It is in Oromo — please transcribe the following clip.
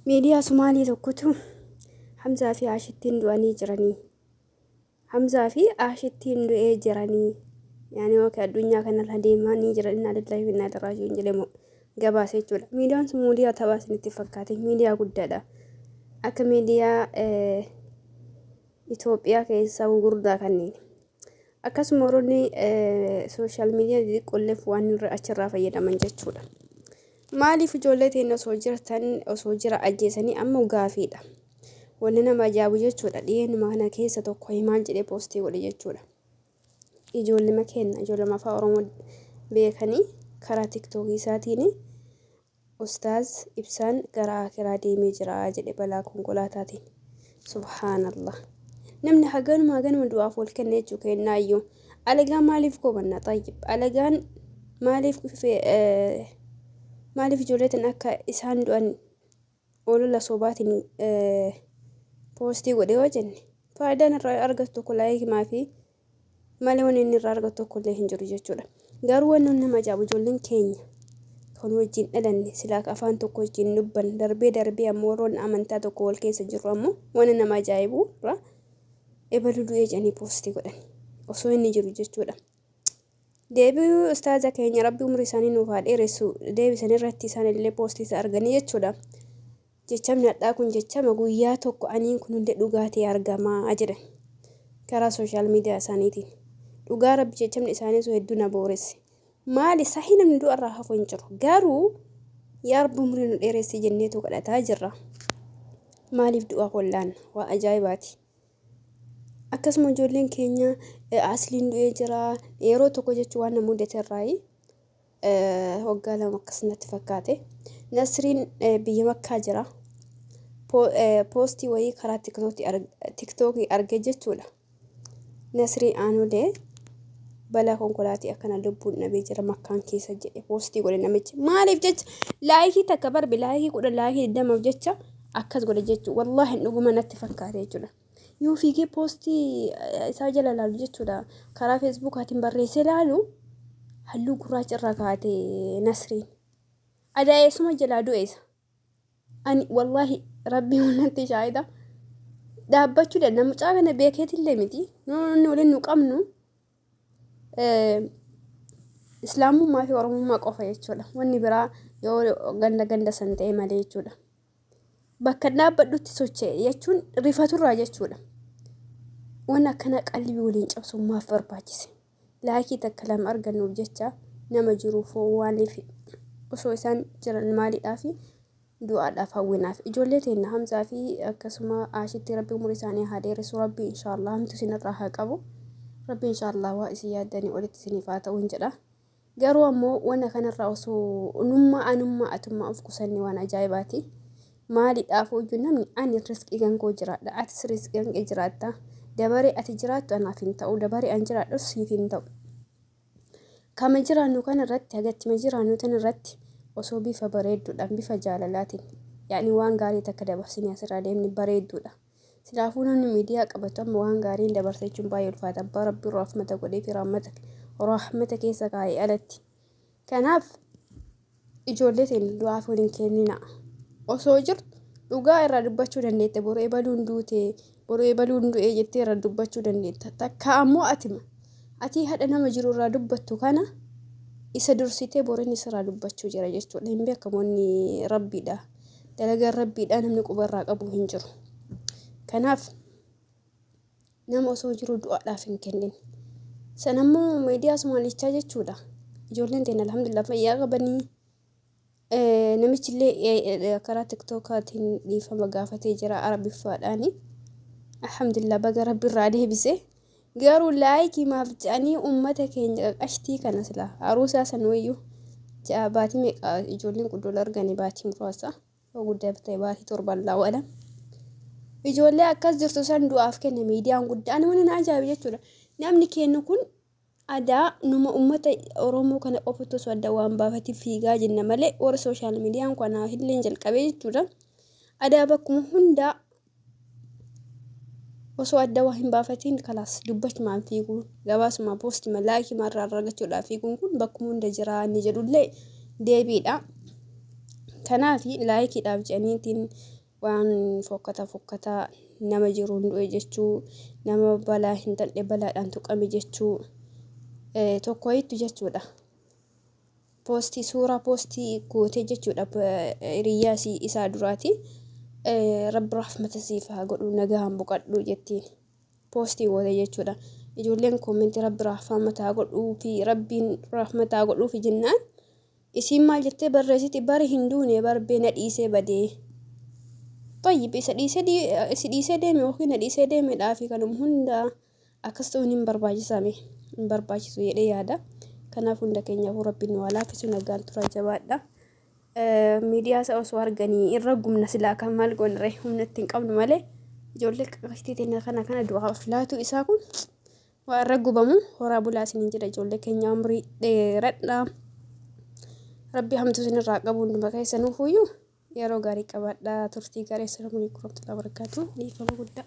Miidiyaa Sumaalee tokkotu Hamzaa fi Aashittiin du'anii jiranii. Hamzaa fi Aashittiin du'ee jiranii. Yaani yookiin addunyaa kanarra deemanii jiran innaa lillahi wa innaa ilaihi raaji'uun jedhee gabaase jechuudha. Miidiyaan sun miidiyaa taphaa isinitti fakkaate miidiyaa guddaadha. Akka miidiyaa Itoophiyaa keessaa gurguddaa kanneen. Akkasuma warroonni sooshaal miidiyaa xixiqqoolleef waan achirraa fayyadaman jechuudha. Maaliif ijoollee teenya osoo jirtan osoo jira ajjeesanii amma gaafiidha. Wanni nama ajaa'ibu jechuudha. Dhiyeenuma kana keessa tokko himaan jedhee poostii godhe jechuudha. Ijoollema keenya ijoollema afaan Oromoo beekanii karaa tiktookii isaatiin Ustaaz Ibsaan gara Aakiraa deemee jira jedhe balaa konkolaataatiin. Subhaanallah. Namni haganuma haganuma du'aaf wal kenna jechuu kennaayyuu. Alagaan maaliif komanna xayyib? Alagaan maaliif maaliif ijoollee tan akka isaan du'an olola sobaatiin poostii godhe yoo jenne faayidaan irraa argatu tokko laayikimaa fi malee wanni inni irraa argatu tokko illee hin jiru jechuudha. Garuu wanni nama ajaa'ibu ijoolleen keenya kan wajjin dhalanne silaa afaan tokko wajjin dubban darbee darbee ammoo warroonni amantaa tokko wal keessa jirru ammoo wanni nama ajaa'ibu irraa ebalu du'ee jedhanii poostii godhan osoo inni jiru jechuudha. Deebii ustaaza keenya rabbi umrii isaanii nuuf haa dheeressu deebisan irratti isaan illee poostii isa arganii jechuudha. Jechamni hadhaa kun jechama guyyaa tokko aniin kun hundi dhugaa ta'e argamaa jedhan karaa sooshaal miidiyaa isaaniitiin. Dhugaa rabbi jechamni isaanii sun hedduu na booresse. Maali sahii namni du'arraa hafu hin jiru. Garuu yaa rabbi umrii nu dheeressi jenneetu kadhataa jirra. Maaliif du'a hollaanna? Waa ajaa'ibaati. Akkasuma ijoolleen keenya asliin du'ee jira. Yeroo tokko jechuun waan na mudate irraayi. Waggaa 2 akkas natti fakkaate. Nasriin biyya makkaa jira. Poostii wayii karaa tiktookii arge jechuudha. Nasriin Aanolee balaa konkolaatii akkana lubbuun dhabee jira makkaan keessa jedhe poostii godhe namichi. Maaliif jecha laayikii takka barbe laayikii 10 laayikii 20f jecha akkas godhe jechuudha. Wallaahi dhuguma natti fakkaate jechuudha. Yoo fiigee poostii isaa jala laalu jechuudha. Karaa feesbuukaatiin barreessee laalu halluu gurraacha irraa kaa'ate Nasriin. Adaa eessuma jalaa du'e isa. Ani wallaahi rabbii natti shaahida. Dhaabbachuu danda'a. Mucaa kana beekeetillee miti. Nuti waliin nu qabnu islaamummaa fi oromummaa qofa jechuudha. Wanni biraa yoo ganda ganda san ta'e malee jechuudha. Bakka dhaabbadhutti socho'e jechuun rifaturraa jechuudha. Wanni akkana qalbii waliin cabsuun maaf barbaachise? Laayikii takka lama argannuuf jecha nama jiruuf waaniif osoo isaan jiran maaliidhaaf du'aadhaaf hawwinaaf. Ijoollee teenya Hamzaa fi akkasuma Aashitti rabbi umurii isaanii haa dheeressu. Rabbi inshaallah hamtu isinirraa haa qabu. Rabbi inshaallah waa isin yaaddanii olitti isiniif haa ta'uun jedha. Garuu ammoo wanna kanarraa osoo nummaa anummaa atummaa of qusanne waan ajaa'ibaati. Maaliidhaaf hoyyuu namni ani riskii kan koo jiraadha. Atis riskii kan kee jiraatta. Dabaree ati jiraattu anaaf hin ta'u. Dabaree an jiraadhus siif hin ta'u. Kama jiraannu kanarratti hagattima jiraannu tanarratti osoo bifa bareedduudhaan bifa jaalalaatiin yaani waan gaarii takka dabarsinee asirraa deemne bareedduudha. Silaafuu namni miidiyaa qabatu amma waan gaariin dabarsa jechuun baay'ee ulfaata. Abbaa rabbii rahmata godhee fi rahmata keessa kaa'ee alatti. Kanaaf ijoollee teenya du'aaf waliin kennina. Osoo jirtu dhugaa irraa dubbachuu dandeette boru ebaluun duute boru ebaluun du'ee jettee irraa dubbachuu dandeetta. Takka ammoo atima ati haadha nama jiru irraa dubbattu kana isa dursitee boru inni sirraa dubbachuu jira jechuudha. Hin beekamu wanni rabbiidha. Dalagaan rabbiidha namni quba irraa qabu hin jiru. Kanaaf nama osoo jiru du'aadhaaf hin kennin. Sanammoo miidiyaa Sumaalichaa jechuudha. Ijoolleen teenya alhamdulillah fayyaa qabanii. Namichi illee karaa tiktookaatiin dhiifama gaafatee jira arabiffaadhaani. Alhamdulillah baga rabbi irraa deebise. Garuu laayikii maaf jedhanii uummata keenya qaqashtii kana sila aruusaa san wayyuu ja'a baatii meeqa ijoolleen quddola arganii baatii muraasa yoo guddaa ta'e baatii torban laawwadha. Ijoollee akkas jirtu san du'aaf kenne miidiyaan guddaan waan na ajaa'ibu jechuudha. Namni kennu kun adaa numa uummata Oromoo kana qofatu osoo adda waan baafatee fiigaa jenna malee warra sooshaal miidiyaan kanaaf illee jalqabee jechuudha. Adaa bakkuma hundaa osoo adda waa hin baafatiin kalaas dubbachumaan fiiguun gabaasuma poostima laayikii irraa argachuudhaaf fiiguun kun bakkuma hunda jira inni jedhullee deebiidha. Kanaaf laayikiidhaaf jedhaniitiin waan fokkataa fokkataa nama jiruun du'e jechuu, nama balaa hin taane balaadhaan tuqame jechuu tokko wayiitu jechuudha. Poostii suuraa poostii gootee jechuudha hiriyyaa isaa duraati. Rabbi rahmata siif haa godhu, nagaan boqadhu jettiin poostii gootee jechuudha. Ijoolleen koomentii rabbi rahmata haa godhuu fi rabbiin rahmata haa godhuufi jennaan isiin maal jettee barreessiti? Bari hin duune, barbee na dhiisee badee. Tayyib, isa dhiisee, isi dhiisee deeme yookiin na dhiisee deemedhaa fi kanuma hundaa akkas ta'uun hin barbaachisame, hin barbaachisu jedhee yaada. Kanaaf hunda keenyaafuu rabbiin nu haa laaffisu. Nagaan tura, jabaadha. Miidiyaa isa osoo arganii irra gumna silaa, kan maal goonre, humna ittiin qabnu malee. Ijoollee qaqashtii teenya kana kana du'aaf laatu isaa kun waa irra gubamu. Horaa bulaa isiniin jedha, ijoollee keenya, umrii dheeradha. Rabbi hamtuu isinirraa qabu hunduma keessanuufuyyuu yeroo gaarii qabaadha, turtii gaarii. Assalamu alaikum warahmatullahi wabarakatuh. Dhiifama guddaa.